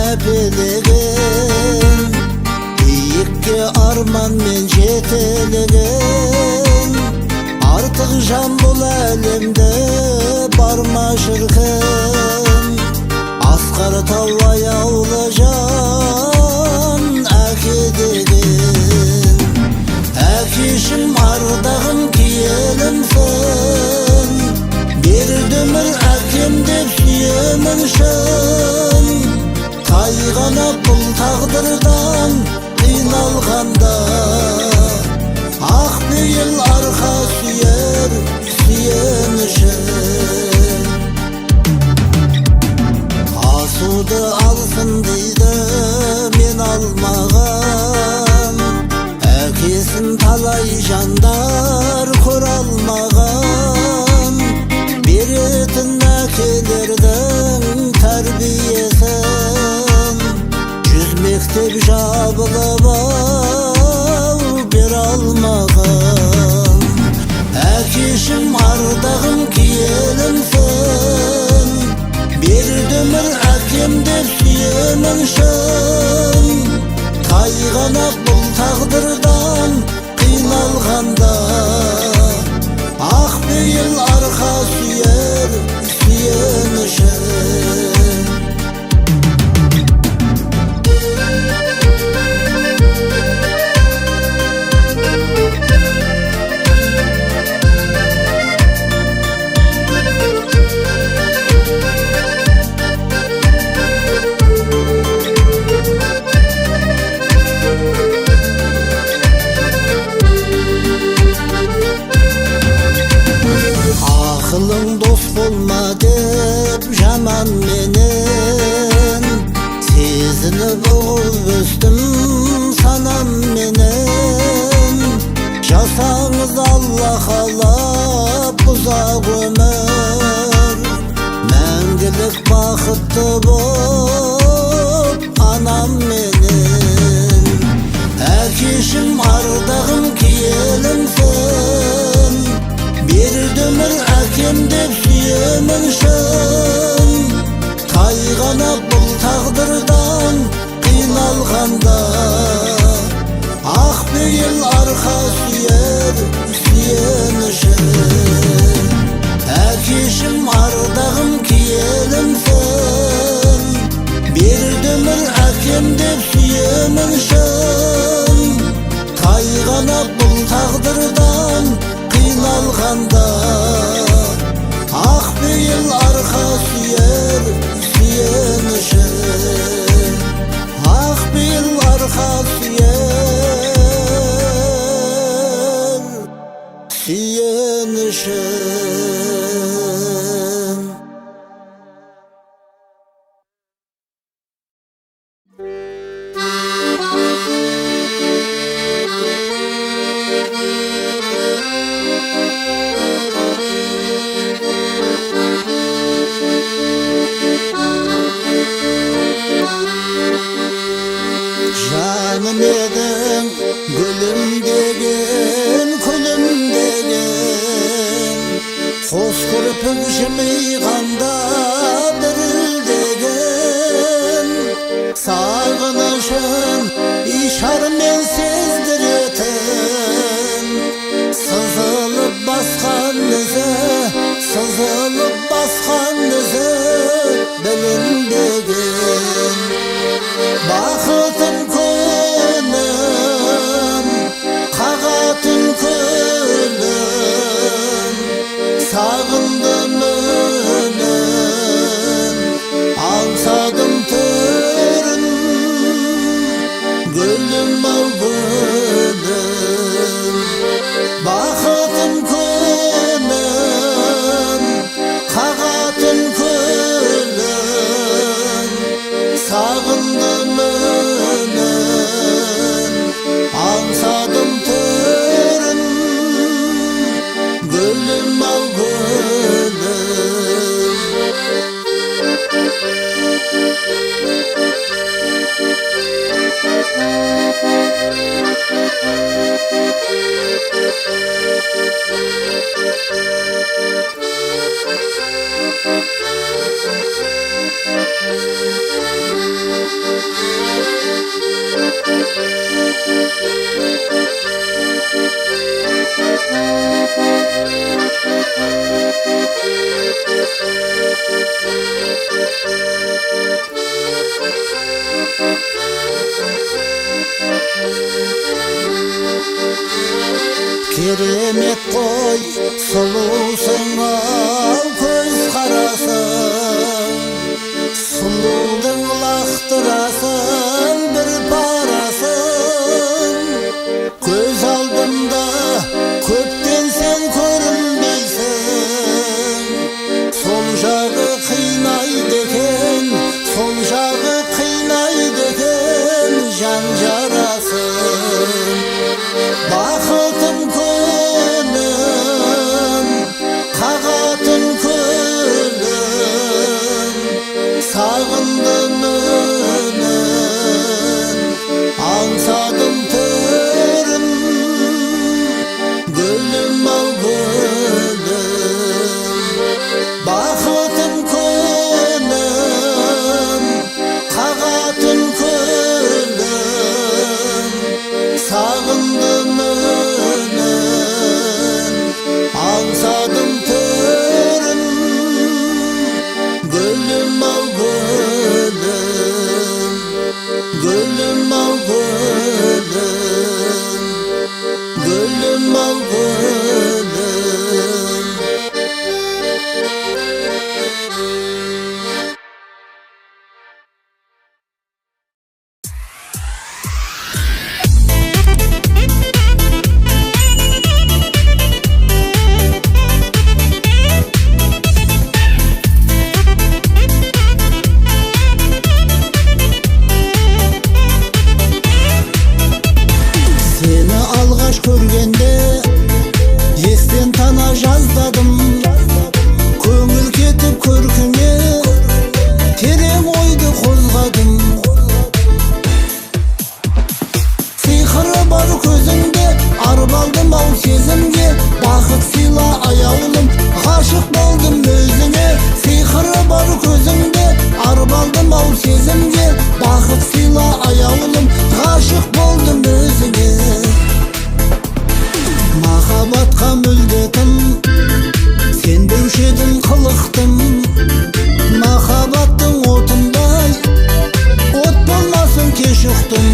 Мәпелеген, биікке арманмен жетелеген. Артық жан бұл әлемде бар ма, шіркін? Асқар тау, аяулы жан әке деген. Әкешім, ардағым, киелімсің, берді өмір әкем деп сүйемін шын. Тайғанап бұл тағдырдан қиналғанда, ақ пейіл арқа сүйер сүйенішім. Асуды алсын дейді мен алмаған, әкесін талай жандар көре алмаған. Беретін әкелердің тәрбиесін жүз мектеп жабылып ау бере алмаған. Әкешім, ардағым, киелімсің, берді өмір әкем деп сүйемін шын. Тайғанақ бұл тағдырдан қиналғанда, ақ пейіл арқа сүйер сүйенішім. Ақылың дос болма деп жаманменен, сезініп ұғып өстім санамменен. Жасаңыз Алла қалап ұзақ өмір, мәңгілік бақытты боп анамменен. Әкешім, ардағым, киелімсің, берді өмір әкем деп сүйемін шын. Тайғанақ бұл тағдырдан қиналғанда, ақ пейіл арқа сүйер сүйенішім. Әкешім, ардағым, киелімсің, берді өмір әкем деп сүйемін шын. Тайғанақ бұл тағдырдан қиналғанда, ақ пейіл арқа сүйер сүйенішім. Ақ пейіл арқа сүйер сүйенішім. Керемет қой сұлусың ау көз қарасың, сұлудың лақтырасың бір парасын. Көз алдымда көптен сен көрінбейсің, сол жағы қинайды екен, сол жағы қинайды екен жан жарасын. Бақытым күнім, қағатын көлім, сағындым үнін, аңсадым түрін, гүлім ау гүлім. Бақытым күнім, қағатын көлім, сағындым үнін, аңсадым түрін, гүлім ау гүлім, гүлім ау гүлім, гүлім ау гүлім. Сені алғаш көргенде естен тана жаздадым, көңіл кетіп көркіңе терең ойды қозғадым. Сиқыры бар көзіңде арбалдым ау сезімге, бақыт сыйла аяулым, ғашық болдым өзіңе. Сиқыры бар көзіңде арбалдым ау сезімге, бақыт сыйла аяулым, ғашық болдым өзіңе. Махаббатқа мүлдетім, сенбеуші едім қылықтым, махаббаттың отындай от болмасын кеш ұқтым.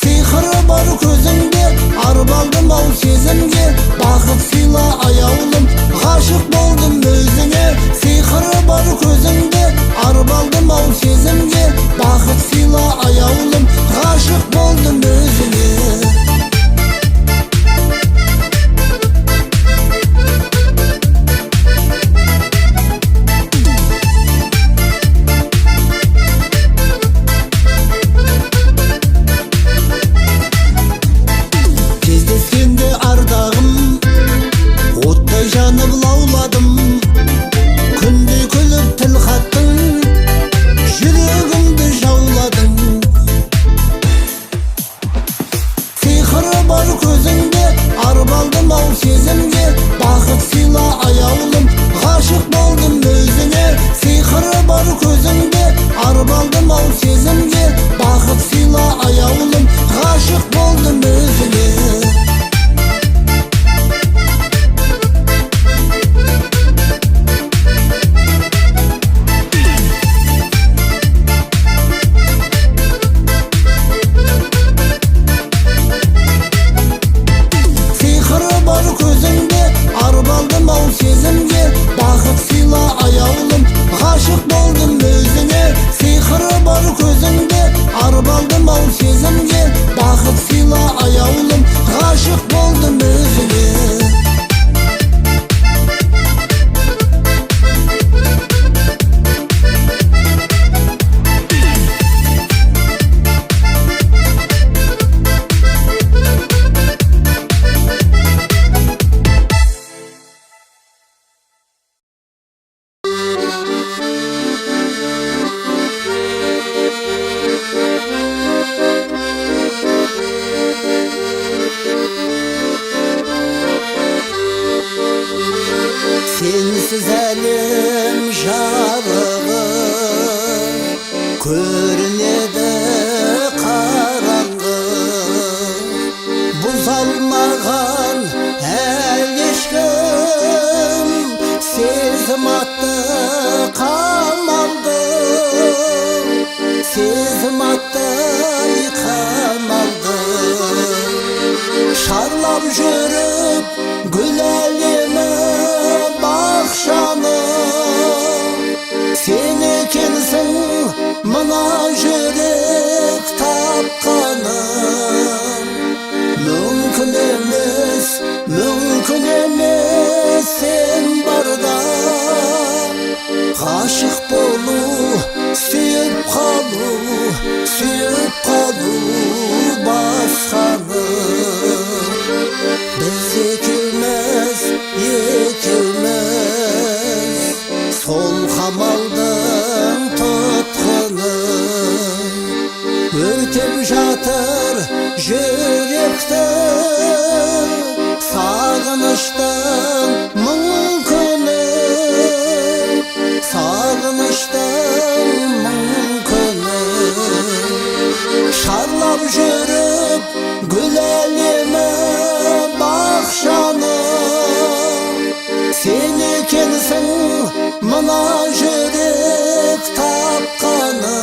Сиқыры бар көзіңде арбалдым ау сезімге, бақыт сыйла аяулым, ғашық болдым өзіңе. Сиқыры бар көзіңде арбалдым ау сезімге, бақыт сыйла аяулым, ғашық болдым өзіңе. Кездескенде ардағым оттай жанып лауладым, күндей күліп тіл қаттың, жүрегімді жауладың. Сиқыры бар көзіңде арбалдым ау сезімге, бақыт сыйла аяулым, ғашық болдым өзіңе. Сиқыры бар көзіңде арбалдым ау сезімге, бақыт сыйла аяулым, ғашық болдым өзіңе. Сиқыры бар көзіңде арбалдым ау сезімге, бақыт сыйла аяулым, ғашық болдым өзіңе. Сиқыры бар көзіңде арбалдым ау сезімге, бақыт сыйла аяулым, ғашық болдым өзіңе. Сенсіз әлем жарығы көрінеді қараңғы, бұза алмаған әлі ешкім сен Сезім атты қамалды, сезім атты қамалды. Шарлап жүріп гүл әлемі бақшаны, сен екенсің мына жүрек тапқаны. Мүмкін емес, мүмкін емес сен барда ғашық болу, сүйіп қалу, сүйіп қалу басқаны. Біз екеуміз, екеуміз сол қамалдың тұтқыны. Өртеп жатыр жүректі сағыныштың мың күні, сағыныштың мың күні. Шарлап жүріп гүл әлемі бақшаны, сен екенсің мына жүрек тапқаны.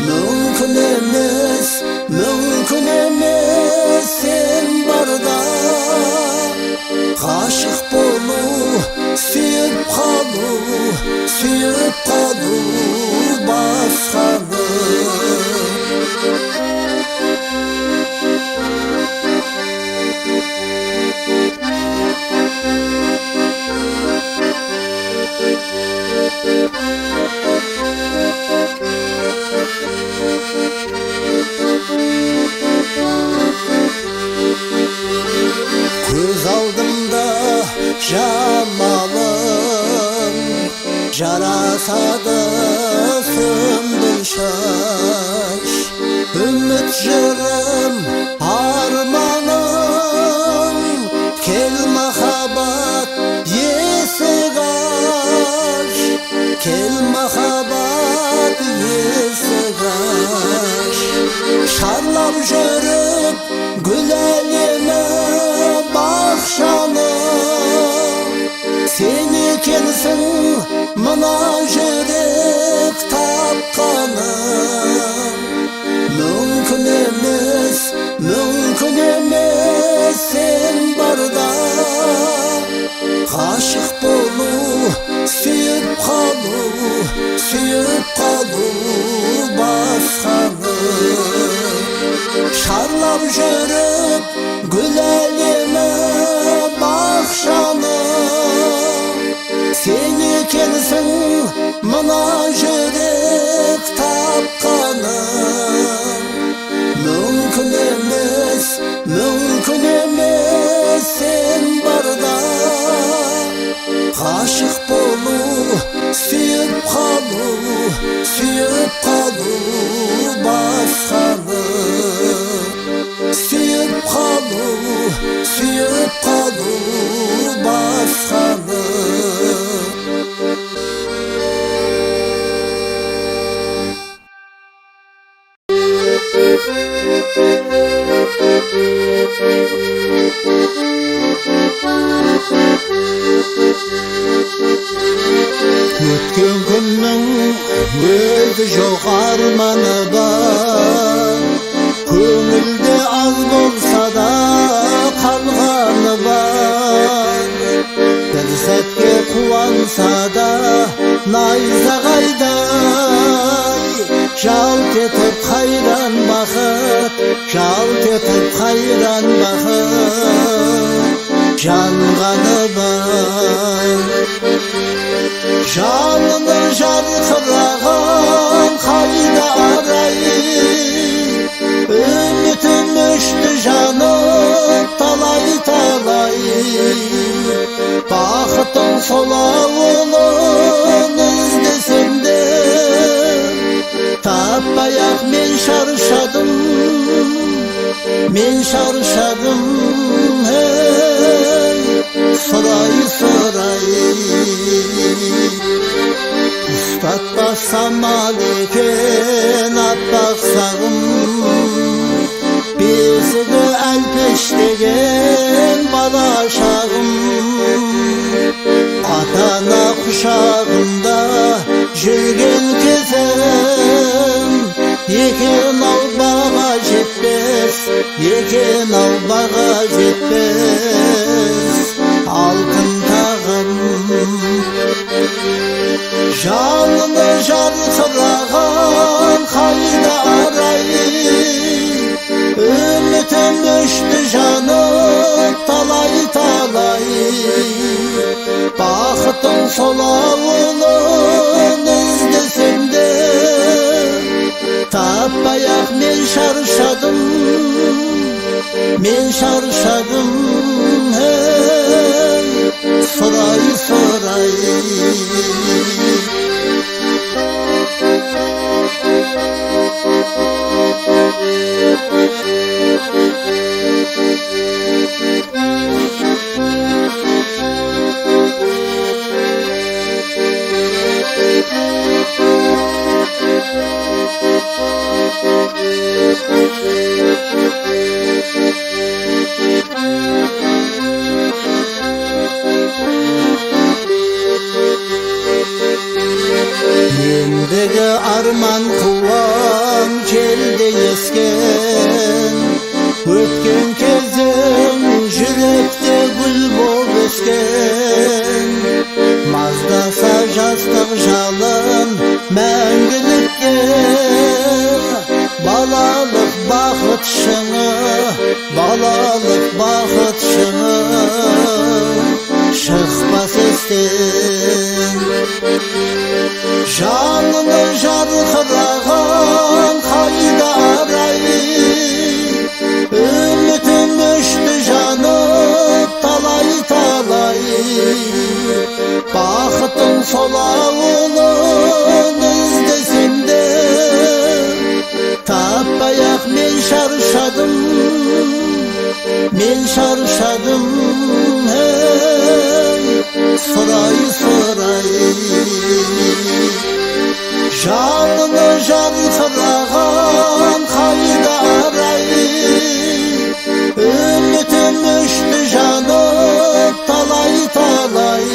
Мүмкін емес, мүмкін емес сен барда ғашық болу, сүйіп қалу, сүйіп қалу басқаны. Көз алдымда жамалың жарасады сүмбіл шаш, үміт жырым арманым, кел махаббат есік аш, кел махаббат есік аш. Шарлап жүріп гүл әлемі бақшаны, сен екенсің мына жүрек тапқаны. Мүмкін емес, мүмкін емес сен барда ғашық болу, сүйіп қалу, сүйіп қалу басқаны. Шарлап жүріп гүл әлемі бақшаны, сен екенсің мына жүрек тапқаны. Мүмкін емес, мүмкін емес сен барда ғашық болу, сүйіп қалу, сүйіп қалу басқаны. Сүйіп қалу, сүйіп қалу басқаны. Өткен күннің өзі жоқ арманы бар, көңілде аз болса да қалғаны бар. Бір сәтке қуанса да найзағайдай жалт етіп қайран бақыт, жалт етіп қайран бақыт жанғаны бар. Жалыны жарқыраған қайда арай, үмітім өшті жанып талай-талай. Бақыттың сол ауылын іздесем де таппай-ақ мен шаршадым, мен шаршадым, ей, сұрай-сұрай. Ұстатпасам ал екен аппақ сағым, бесігі әлпештеген бала шағым. сол ауылын іздесем де, таппай-ақ мен шаршадым, мен шаршадым, ей, сұрай сұрай. Ендігі арман қуам желде ескен, өткен кезім жүректе гүл боп өскен. Маздаса жастық жалын мәңгілікке, балалық бақыт шыңы, балалық бақыт шыңы шықпас естен. Жалыны жарқыраған қайда арай, үмітім өшті жанып талай-талай. Бақыттың сол ауылын іздесем де, таппай-ақ мен шаршадым, мен шаршадым, ей, сұрай сұрай. Жалыны жарқыраған қайда арай, үмітім өшті жанып талай-талай.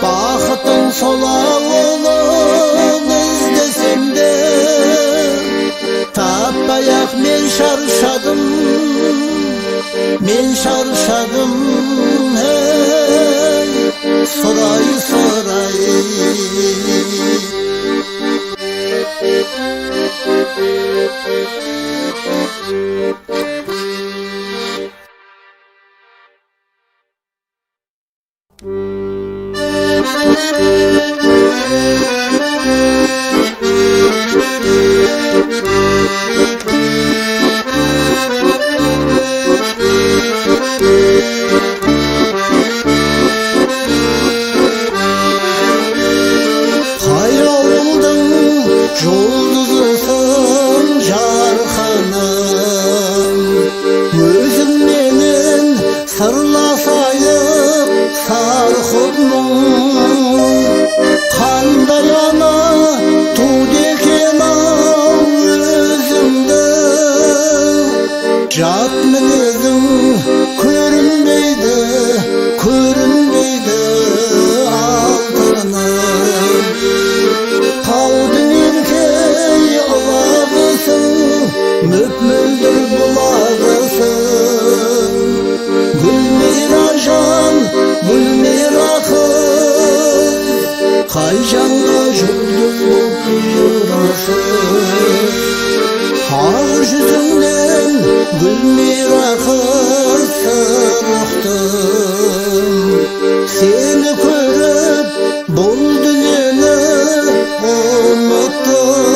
Бақыттың сол ауылын іздесем де, таппай-ақ мен шаршадым, мен шаршадым, ей, сұрай сұрай. Қай ауылдың жұлдызысың жарқыным, өзіңменен сырласайық сарқып мұң. Қандай ана туды екен ау өзіңді, жат мінезің көрінбейді, көрінбейді алтыным. Таудың ерке ылағысың, мөп-мөлдір бұлағысың. Гүлмира жан, Гүлмира қыз, қай жанға жұлдыз боп бұйырасың? Ақ жүзіңнен Гүлмира қыз сыр ұқтым, сені көріп бұл дүниені ұмыттым.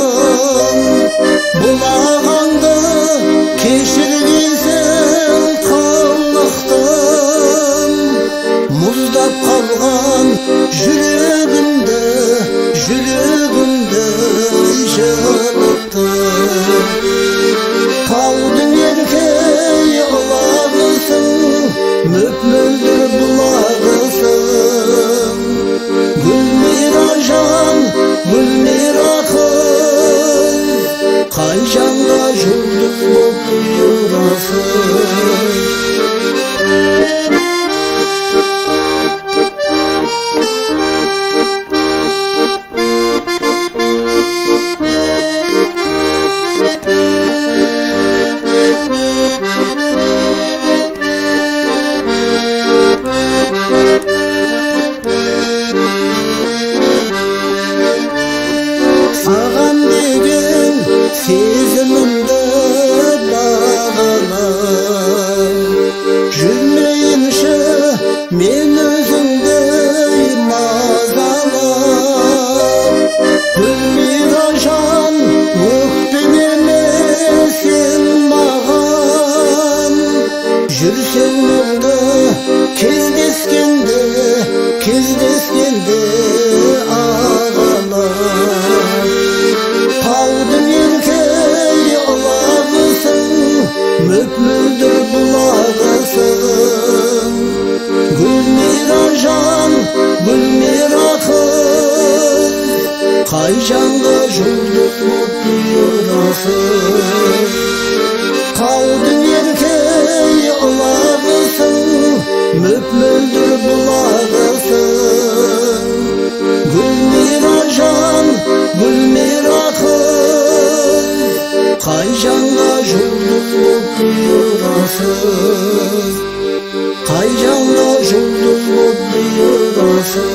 Бұл ағаңды кешіргейсің қылықтым, мұздап қалған жүрегімді, жүрегімді жылыттың. Таудың ерке ылағысың, мөп-мөлдір бұлағысың. Гүлмира Кездескенде ағалар, таудың ерке ылағысың, мөп мөлдір бұлағысың. Гүлмира жан, Гүлмира қыз, қай жанға жұлдыз боп бұйырасың? Таудың ерке ылағысың, мөп мөлдір бұлағысың. Гүлмира жан, Гүлмира қыз, қай жанға жұлдыз боп бұйырасың? Қай жанға жұлдыз боп бұйырасың?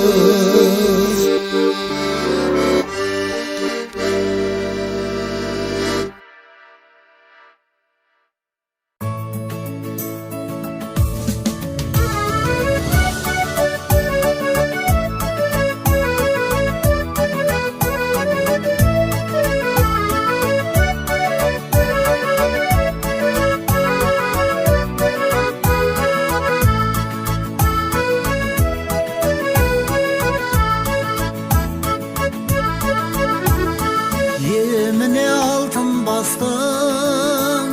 Еміне алтын бастың,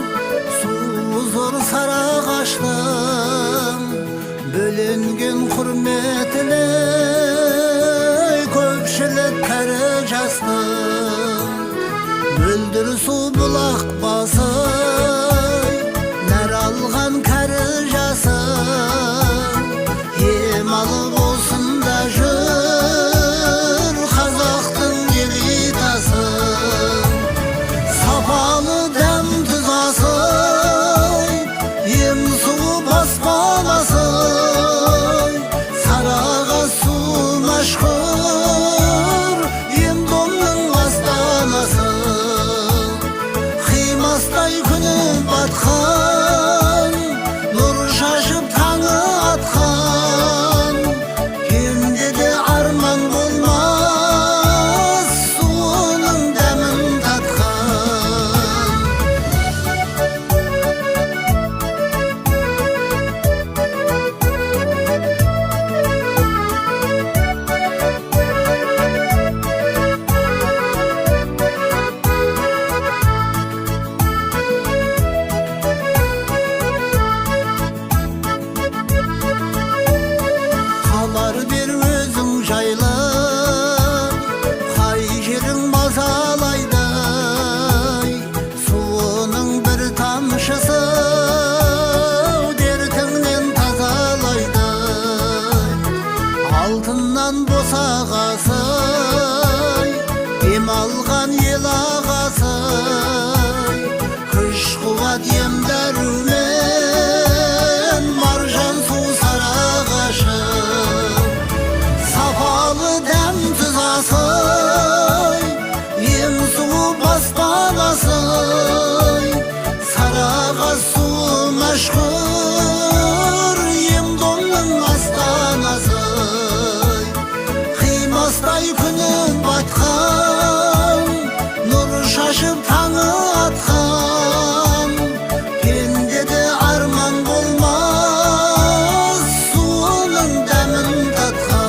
суы зор Сарыағаштың, бөленген құрметіне көпшілік кәрі жастың. Мөлдір су бұлақ басы, нәр алған кәрі жасың, ем алып осында жүр қазақтың элитасы. Сапалы дәм тұз асы, ем суы баспанасы, Сарыағаш суы мәшһүр ем домның астанасы. Қимастай күні батқан, нұр шашып таңы атқан, пендеде арман болмас суының дәмін татқан. Хабар бер өзің жайлы, қай жерің мазалайды? Суының бір тамшысы дертіңнен тазалайды. Алтыннан босағасы, дем алған ел ағасы, күш қуат ем дәрумен маржан су Сарыағашы. Сапалы дәм тұз асы, ем суы баспанасы, Сарыағаш суы мәшһүр ем домның астанасы. Қимастай күні батқан, нұр шашып таңы атқан, пендеде арман болмас суының дәмін татқан.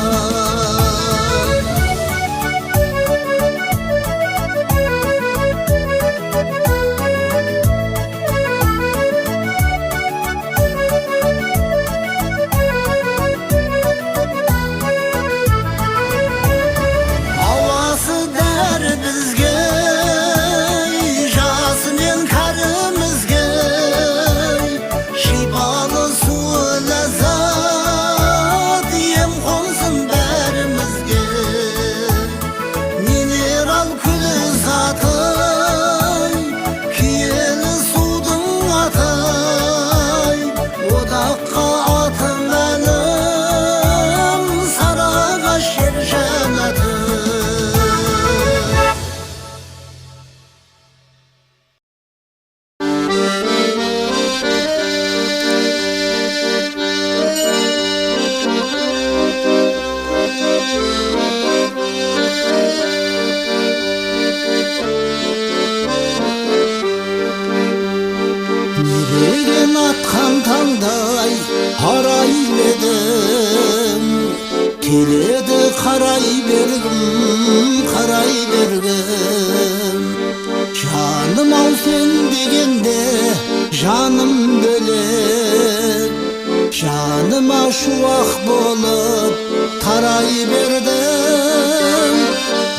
Келеді қарай бергім, қарай бергім. Жаным ау сен дегенде жаным бөлек, жаныма шуақ болып тарай бердің.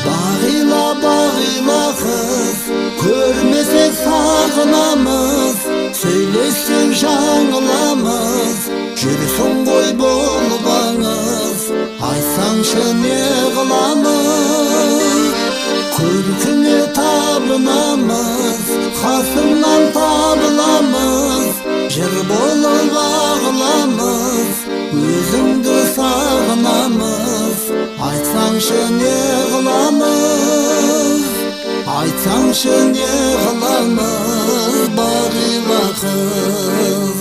Бағила, бағила қыз, көрмесек сағынамыз, сөйлессең жаңыламыз, жүрсің ғой болып аңыз, айтсаңшы не қыламыз? Көркіңе табынамыз, қасыңнан табыламыз, жыр болып ағыламыз, өзіңді сағынамыз, айтсаңшы не қыламыз? Айтсаңшы не қыламыз, бағила қыз?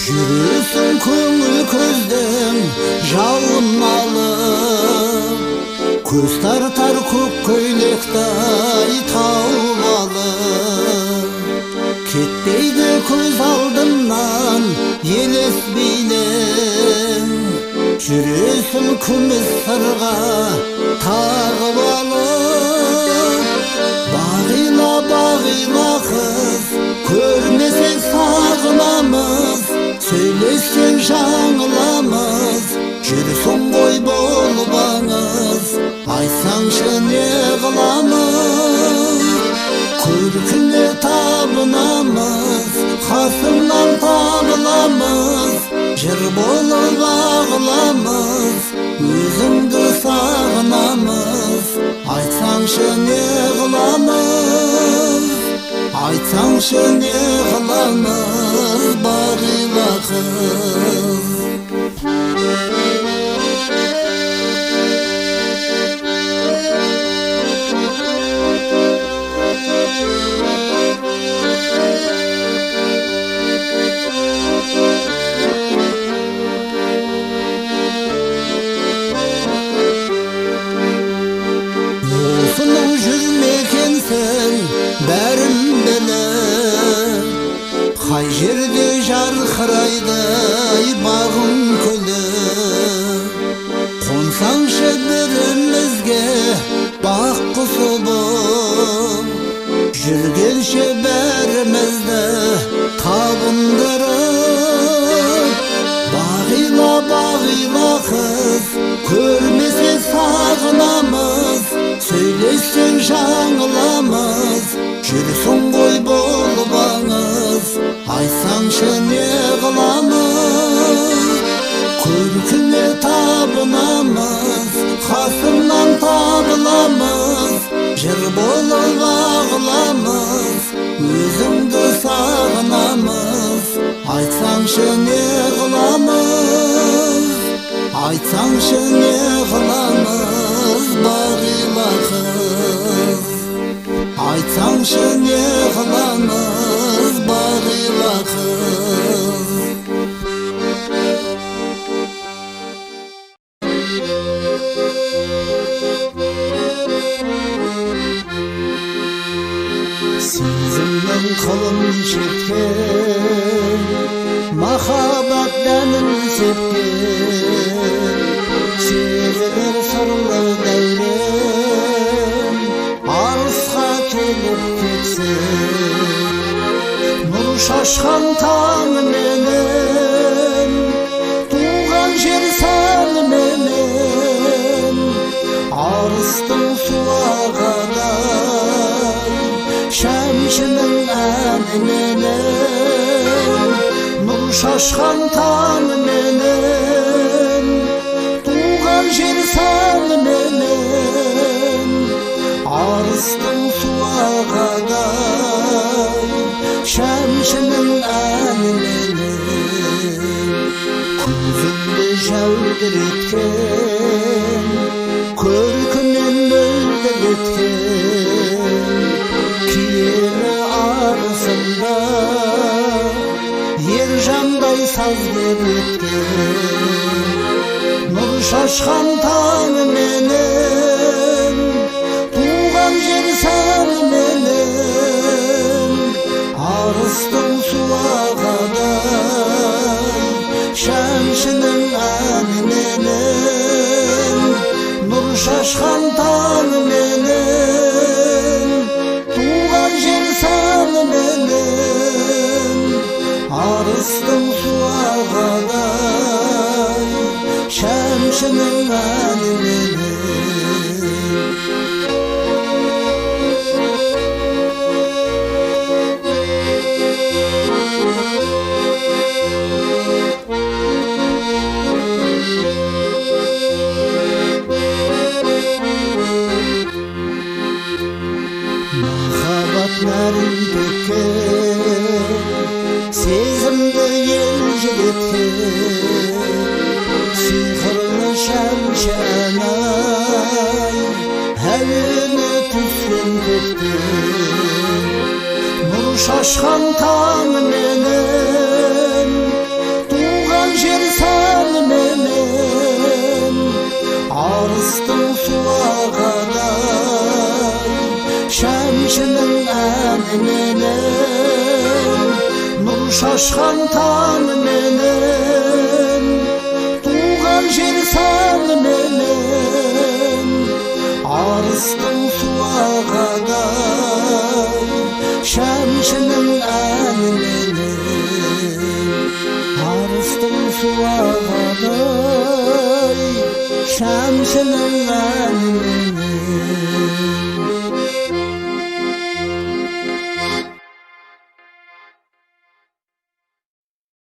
Жүресің көңіл көзден жауын алып, көз тартар көк көйлектай тауып алып, кетпейді көз алдымнан елес бейнең, жүресің күміс сырға тағып алып. Бағила, бағила қыз, көрмесек сағынамыз, сөйлессең жаңыламыз, жүрсің ғой болып аңыз, айтсаңшы не қыламыз? Көркіңе табынамыз, қасыңнан табыламыз, жыр болып ағыламыз, өзіңді сағынамыз, айтсаңшы не қыламыз? Айтсаңшы не қыламыз, бағила қыз? Осының жүрмекенсің бәрін біліп, қай жерде жарқырайды бағың күліп, қонсаңшы бірімізге бақ құсы боп, жүргенше бәрімізді табындырып. Бағила, бағила қыз, көрмесек сағынамыз, сөйлессең жаңыламыз, жүрсің ғой болып аңыз, айтсаңшы не қыламыз? Көркіңе табынамыз, қасыңнан табыламыз, жыр болып ағыламыз, өзіңді сағынамыз, айтсаңшы не қыламыз? Айтсаңшы не қыламыз, бағила қыз? Айтсаңшы не қыламыз, бағила қыз? Сезімнің қылын шерткен, махаббат дәнін сепкен, сезілер сырлы дәурен арысқа келіп кетсе, нұр шашқан таңыменен, туған жер сәніменен, арыстың суағадай шәмшінің әніменен, нұр шашқан таңыменен, туған жер сәніменен, арыстың суағадай шәмшінің әніменен. Көзіңді жәудіреткен, көркінен мөлдіреткен, киелі арысында Ержандай сазгер өткен, нұр шашқан таңыменен, туған жер сәніменен, арыстың суағадай шәмшінің әніменен. шашқан таңым менің, туған жер сәнім менің, арыстың суағадай, шәмшінің әні менің. Махаббат нәрін төккен, сезімді елжіреткен, сиқырлы шәмші ән-ай, әуені түскен көктен. Нұр шашқан таңым менің, туған жер сәнім менің, арыстың суағадай, шәмшінің әні менің. Нұр шашқан таңым менің, туған жер сәнім менің, арыстың суағадай, шәмшінің әні менің. Арыстың суағадай, шәмшінің әні менің.